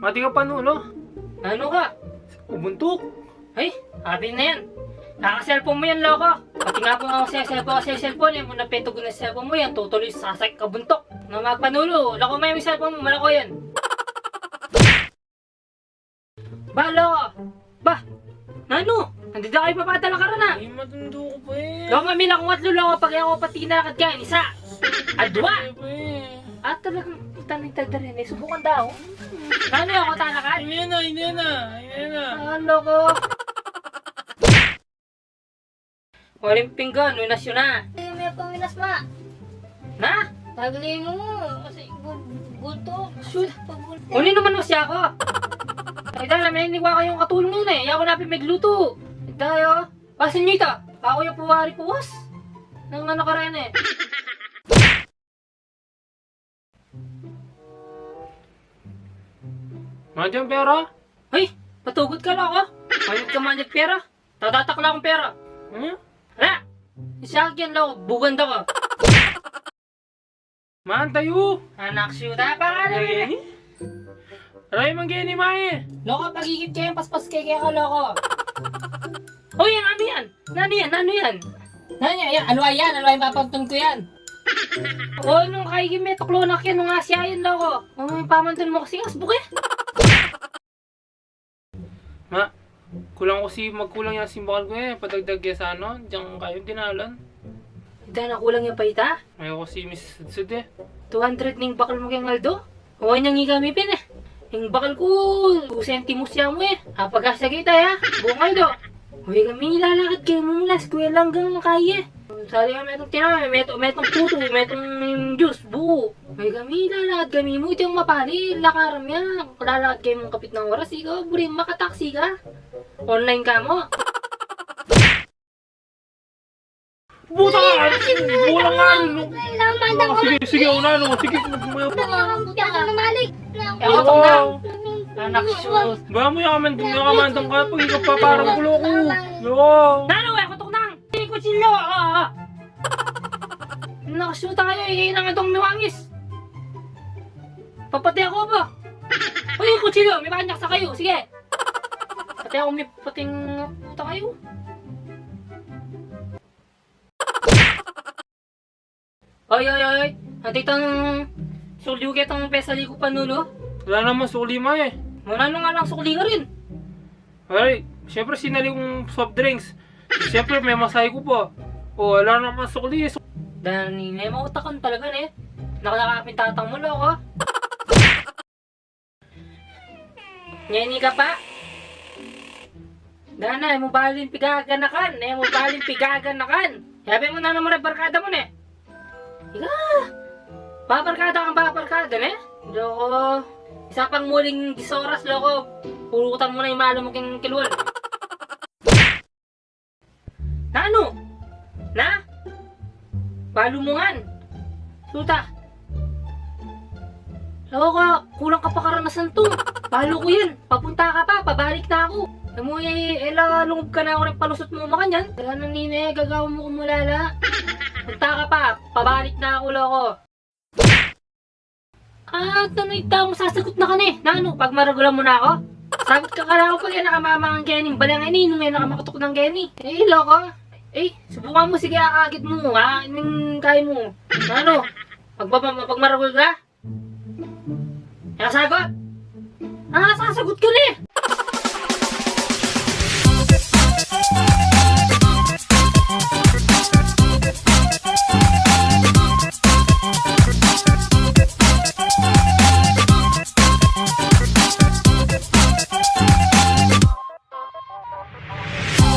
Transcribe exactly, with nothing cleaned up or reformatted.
Pati ka, Panulu. Nanu ka? Ubuntuk. Ay, abi na yan. Kaka-cellphone mu yan, loko. Pati nga pung ako sa cellphone, sa cellphone, e mu na petugun a cellphone mu yan, tutuloy sasakit ka buntuk. Nga magpanulu, loko, mayam ing cellphone mu, malako yan. Ba, loko. Ba, nanu? Nandito kayu pa, patala ka rin, a. Ay, matundu ko pa e. Loko, mamila kung atlu, loko, pag ako pati na agad kayu, isa. Adwa. Ay, pa e. A, talagang kita na itagda rin e. Subukan daw. Nanu, ako talaga? Hindi na, hindi na, hindi na. A, loko. Waling pinggan, winas yu na. Ay, me pang winas, ma. Na? Tagli mu. Kasi gu-, guto. Shoot. Pagulto. Uni naman, wasya ku. Ay, dahil may iniwa kayung katulong nun e. Yaku na pin megluto. Ay, dahil, o. Pasin yu ita. Aku ya pu wari puwas. Nang ano ka rin e. Mandiyan pera? Ay, patugut ka, loko. Mandiyan ka, mandiyan pera. Tatatak lang pera. Hmm? Ra! Isa yan, loko. Bugan da ka. Man tayu. Anak siyuta pa ka na. Aray, manggeni, mae. Loko, pagigit kayu, paspas kayu, kaya ka, loko. Uy, nanu yan? Nanu yan? Nanu yan? Nanu yan? Yan, alwa yan, alwa yan, papantun ku yan. O, nung kaigi me tuklo na kaya, nung asya yan, loko. O, papantun mu kasi, asbuk e. Ma, kulang ku si, magkulang ya sing bakal ku e, padagdag ya sa ano, diyan kayu dinalan. Ita, nakulang ya pa ita? Ay, ku si Miss Sudsud e. Two hundred ning bakal mu keng aldo? Awan yang ikami pin e. Ing bakal ku, two sentimos ya mu e. Apag-asya kita ya, buung aldo. Uy, kami lalakad kami mula eskwela anggang kayi e. Sali kami metung tinapa, metung, metung putu, metung juice, buku. Uy, kami lalakad kami mu, iti ing mapali, lakaran ya. Lalakad kami mung kapit nang oras, ika, buri makataksi ka. Online ka mu. Buta ka! Bulang nga rin, no? Sige, sige, una, no? Sige, magmaya pa. Kaya ka tong na. Anak, sus. Ba mu ya kamandung, ya kamandung ka, pag ikapaparang kulo ku. Yo. Nanu, e, kutuk nang. E, kutsilyo. A, a. Nakasuta kayu, e, nang atong miwangis. Papati aku ba? Uy, kutsilyo, mibanyak sa kayu. Sige. Pati aku, mipating puta kayu. Oy, oy, oy, oy. Anti tang sukli ku ketang pesali ku, Panulu? Ala namang sukli, ma, e. Mananu nga lang sukli ka rin? Ay, siyempre, sinali kung soft drinks. Siyempre, memasahe ku pa. O, ala namang sukli, e. Dan, e, mautak ka talaga, ne. Nakalakapin tatang mu, loko. Ngeni ka pa? Dana, e mu balu ing pigaganakan, e mu balu ing pigaganakan. Yabe mu na naman ing barkada mu, ne? Ika, babarkada kang babarkada, ne? Loko, isa pang muling dis oras, loko. Pulutan mu na ing malu mu king kilwal. Nanu? Na? Balu mu ngan. Suta. Loko, kulang ka pa karanasan tung. Balu ku yan. Papunta ka pa, pabalik na aku. E mu, e, e la lungub ka na aku reng palusut mu makanyan. Ala na nine, gagawan mu kung mulala. Punta ka pa, pabalik na aku, loko. At nanu ita, sasagut na ka ne? Nanu, pagmaragulan mu na aku? Sagut ka kala ku pag e na ka mamangan keni, bale ngeni, nung e na ka makatuk nang keni. E, loko. E, subukan mu, sige, akagit mu, ha? Ining kaya mu. Nanu, pag, pag, pagmaragul ka? E ka sasagut? A, sasagut ka ne?